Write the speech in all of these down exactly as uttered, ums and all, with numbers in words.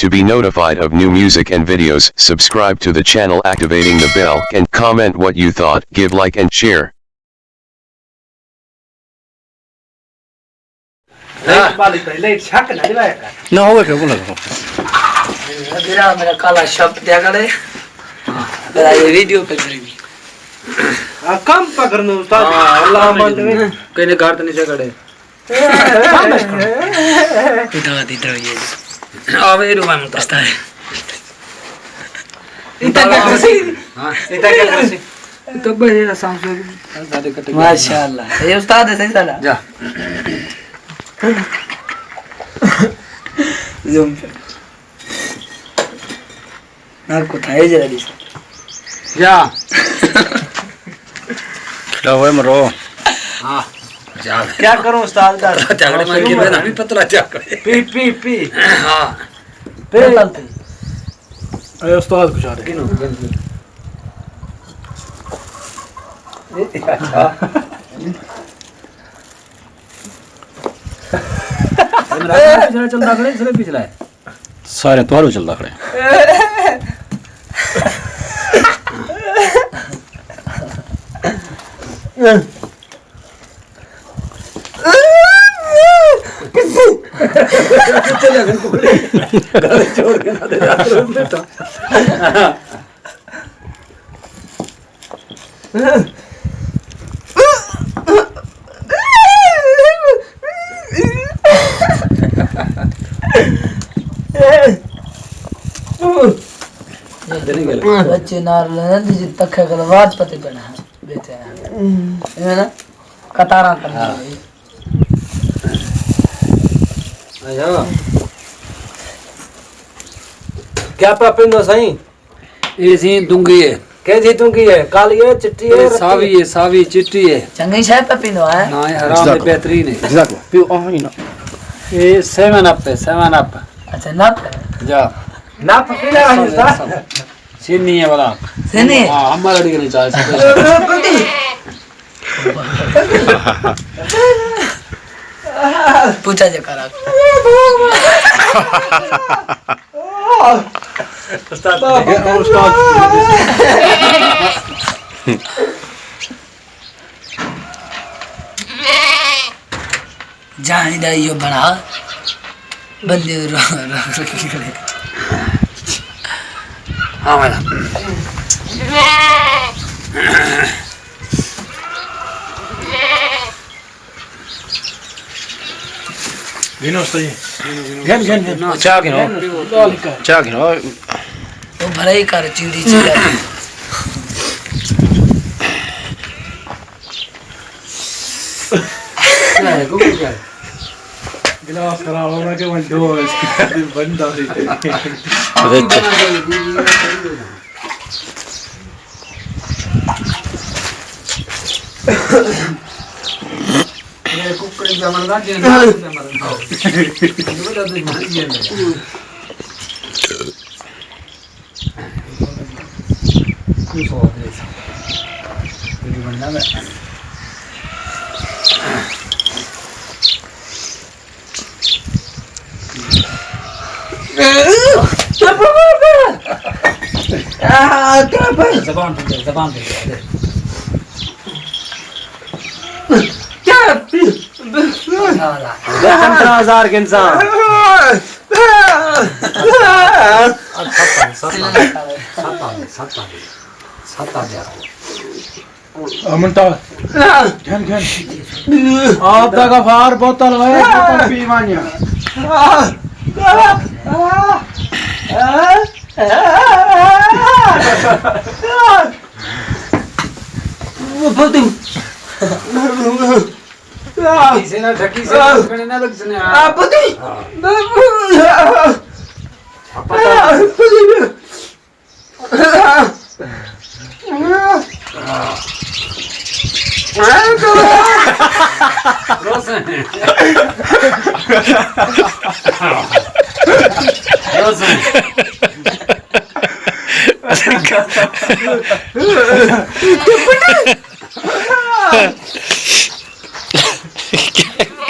To be notified of new music and videos, subscribe to the channel activating the bell and comment what you thought, give like and share. لائٹ پالی پئی، لائٹ چھک نہ ݙیوایا کر۔ نہ ہووے کہ بولا کرو۔ میرا میرا کالا شپ دیا کرے۔ میرا یہ ویڈیو پہ کریں گی۔ آ، کم پکڑ نو استاد۔ ہاں، اللہ مان دے۔ کہیں گھر تے نہیں سے کھڑے۔ ادھر ادھر یہ۔ آوے رو میں متاستا ہے۔ اتنا کیا کرسی؟ ہاں، اتنا کیا کرسی؟ تو بھائی اساں سو سارے کٹے۔ ماشاءاللہ۔ یہ استاد ہے صحیح سارا۔ جا۔ زوم پہ۔ نہ کتھا ہے جڑا دی۔ جا۔ کھڑا ہوئے مرو۔ ہاں۔ جا۔ کیا کروں استاد دا؟ جھگڑے مار کے میں بھی پتلا جا۔ پی پی پی۔ ہاں۔ پی۔ اے استاد گزارے۔ سارے تہاڈو چلدا کھڑے۔ بچے نال رہندے جی تکھے کل وات پتے پڑھا بیٹھے ہیں۔ ایویں نا قطاراں کرنا۔ کیا پیا پیندو سائیں؟ اے سیں دنگی ہے۔ کیجھی دنگی ہے؟ کالی ہے، چٹی ہے، اے ساوی ہے، ساوی چٹی ہے۔ چنگی شے پیا پیندو ہے۔ نہ، اے حرام ہے، بہترین ہے۔ جزاک اللہ۔ پیو آہی نا۔ اے سیون اپ ہے، سیون اپ۔ اچھا، نپ ہے۔ جا۔ نپ پینا ہے استاد۔ سینی ہے والا۔ سینی ہے؟ ہاں، ہمارا ڈگری چاہے۔ پوچھا جے کرا۔ استاد، استاد۔ جاہیں دا ایہو بݨا بندے رو رو رکھی کھڑے۔ ہاں میڈم۔ گھنو استاد جی۔ گھن گھن گھن۔ چاہ گھنو۔ چاہ گھنو۔ او بھرائی کر چیڑی چیڑا۔ گلاس خراب ہو گیا کہ ون ڈو بندہ۔ زبان پہ زبان پہ۔ پندرہ ہزار گنساں۔ منٹا۔ گھن گھن۔ آپ دا غفار بوتل ہوئے، بوتل پی وانیا۔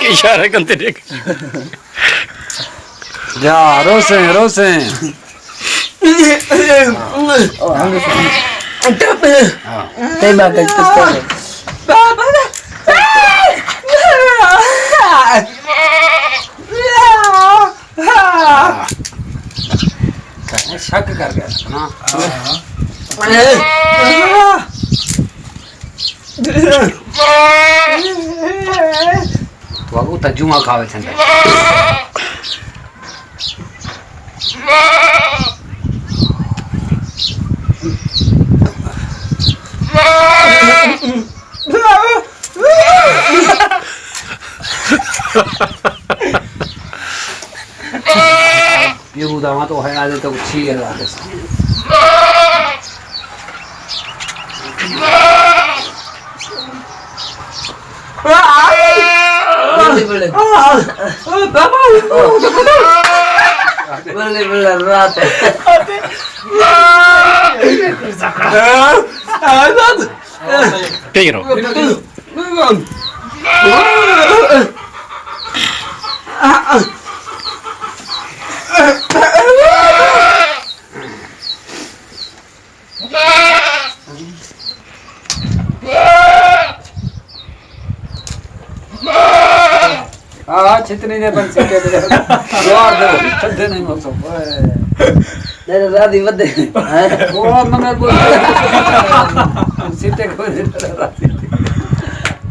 اشارہ کنتے ݙیکھ۔ یا روسیں، روسیں۔ تے با کچھ پستہ ہے۔ شک کر گیا نا۔ تو ابو تجوما کھاوے چھنڈے۔ یہوداواں تو ہے آدھے تو چھی اللہ کے سامنے۔ بلے، بلے۔ بلے، بلے، رات ہے۔ کئی کرو؟ ہاں، ہاں، چھتنی دے پنج سکے دے۔ جوار دے، ٹھڈے نہیں موسم۔ اوئے۔ نہیں، نہیں، راضی ودے۔ ہیں؟ وہ مگر بول۔ سیٹے کوئی نہیں، راضی۔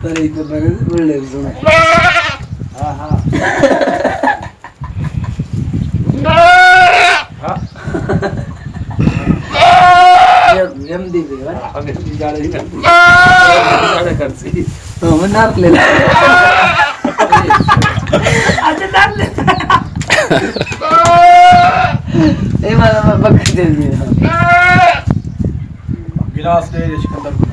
تیرے کو میں بولے سنا۔ ہاں، ہاں۔ ویندی پئی وے۔ ہاں، ویندی جاڑے ہی کر۔ جاڑے کر سی۔ تو میں نار لے لا۔ اچھا، نار لے۔ اے مالا میں بکری دے دی۔ گلاس دے دے سکندر کو۔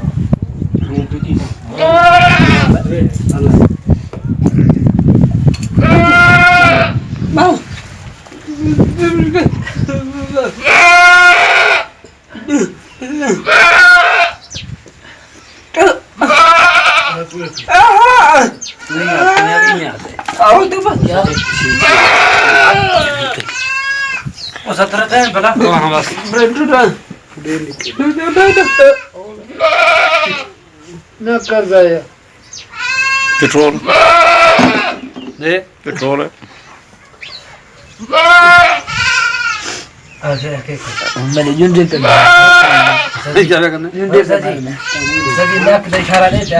نہ کر ضائع۔ پٹرول۔ جی۔ پٹرول ہے۔ میرے جنڈے تے کیا کرنا؟ جنڈے تے سجی نک دے اشارہ دے تے۔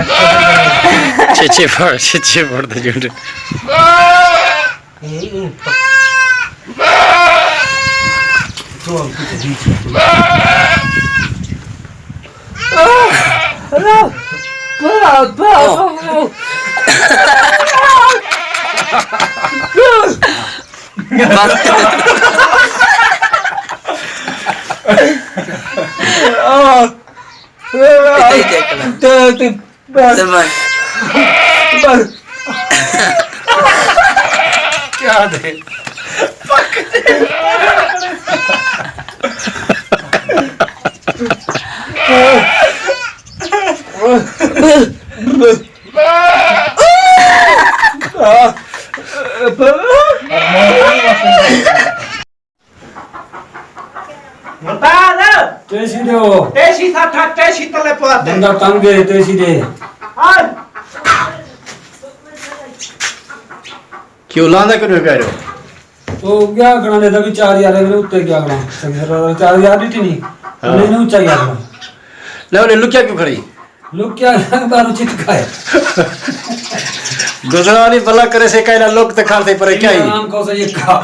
چھ چھ فٹ، چھ چھ فٹ دے جنڈے۔ کیا دے؟ ممتاز! ٹیشی ݙیو۔ ٹیشی ساٹھا، ٹیشی تلے پوا تے۔ بندہ تنگ ہے، ٹیشی ݙے۔ ہاں۔ کیوں لاندا کیوں نہیں پیا رہو؟ تو کیا کرنا، نہیں تو بھی چار یار ہے، میرے اوتے کیا کرنا؟ چار یار ݙٹھی نہیں۔ ہاں۔ نہیں، نہیں، اچا یار۔ لے، لے، لکیا کیوں کھڑی؟ لکیا رنگ دارو چٹکا ہے۔ گزرانی بلا کرے سے کائنا لوک تے کھڑ تے پرے کیا ہی؟ آرام کو سے یہ کھا۔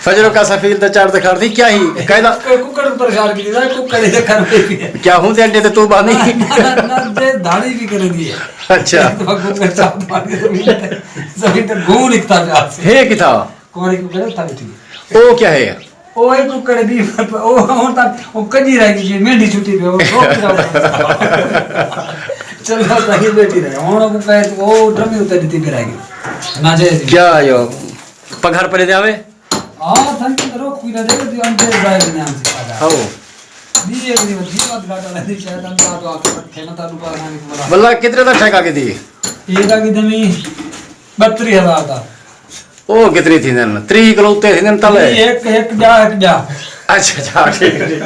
فجروں کا سفیر تے چڑھ تے کھڑ تے کیا ہی؟ کائنا کوئی ککڑ پریشان کی نہیں، ککڑ یہ کر رہی ہے۔ کیا ہوں دے انڈے تے تو بانی؟ نہ، نہ، نہ، دے دھاڑی بھی کر دی ہے۔ اچھا۔ تو ککڑ چاپ مار کے زمین تے، زمین تے گھوم نکتا جا سے۔ ہے کتھا؟ کوڑے ککڑ تھا بیٹھی۔ او کیا ہے؟ او اے ککڑ دی، او ہن تک او کڄی رہ ڳئی جی، مینڈی چھٹی پئی، او سو پیا۔ چلو، تاں ہی بیٹھی رہے۔ ہن او کہے تو او ڈرمی اتے ݙتی پئی رہ ڳئی۔ نہ جائے جی۔ کیا یو؟ پگھر پرے تے آوے؟ ہاں، تھن کی کرو، کوئی نہ دے، دی اندر ظاہر نہیں آن سکتا۔ ہاؤ۔ دی اے دی ودی وقت گھاٹا لے دی، شاید ہم ساتھ آ کے رکھے نا، تانوں پتہ نہیں کمرہ۔ واللہ کتنے دا ٹھیکہ کی دی؟ اے دا کی دمی ٻتری ہزار دا۔ او کتنی تھیندن؟ تریہہ کلو اتے تھیندن تلے۔ ہک ہک ڄا ہک ڄا۔ اچھا اچھا، ٹھیک ٹھیک۔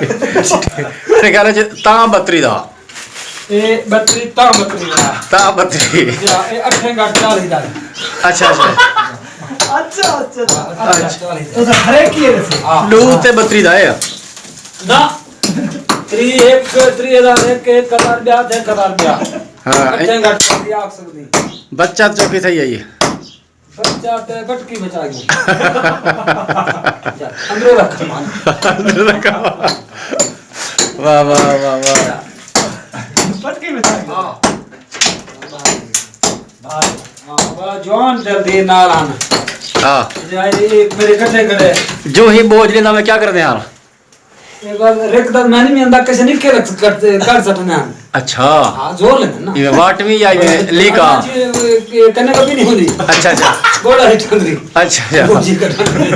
میرے خیال وچ تاں ٻتری دا۔ اے ٻتری تاں ٻتری دا۔ تاں ٻتری۔ یا اے اٹھیں گھٹ چالیہہ دا۔ اچھا اچھا۔ اچھا اچھا اچھا۔ اٹھیں گھٹ چالیہہ دا۔ تو ہر ایک ہی ہے ویسے۔ ہاں۔ ݙو اتے ٻتری دا ہے۔ نہ، تریہہ ہک، تریہہ ہزار ہک، ہک ہزار ٻیا تے ہک ہزار ٻیا۔ ہاں۔ اٹھیں گھٹ چالیہہ آکھ سڳدی۔ بچت چوکی تھئی آئی۔ بچہ تے بٹکی بچا ڳئی۔ اندروں رکھ مان۔ واہ واہ واہ واہ۔ پٹکی بچا ڳئی۔ ہاں۔ ہاں، بڑا جوان دل دے نال ہن۔ ہاں۔ جائے ایک میرے کٹھے کھڑے۔ جو ہی بوجھ لینا میں کیا کرتے ہیں؟ ایک بار رک دا میں نہیں آندا کسے نہیں کھیل کر کر سٹنے ہن۔ اچھا۔ ہاں، زور لینا نا۔ یہ واٹ بھی یا یہ لیکا؟ کنے کبھی نہیں ہوندی۔ اچھا اچھا۔ گوڑا ہی ٹھنڈی۔ اچھا اچھا۔ بوجی کٹھے۔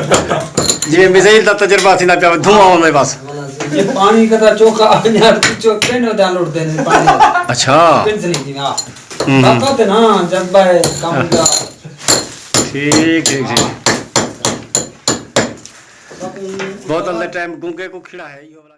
جی میزائل دا تجربہ تھی نہ پیا، دھواں ہوندے بس۔ یہ پانی کا چوکا یار پچھو کہنے ہوتا لوٹ دینے پانی۔ اچھا۔ پنسلی جی ہاں۔ ہوں۔ طاقت ہے نا، جذبہ ہے کام کا۔ ٹھیک ٹھیک ٹھیک۔ بوتل دے ٹائم گونگے کو کھڑا ہے، یہ والا۔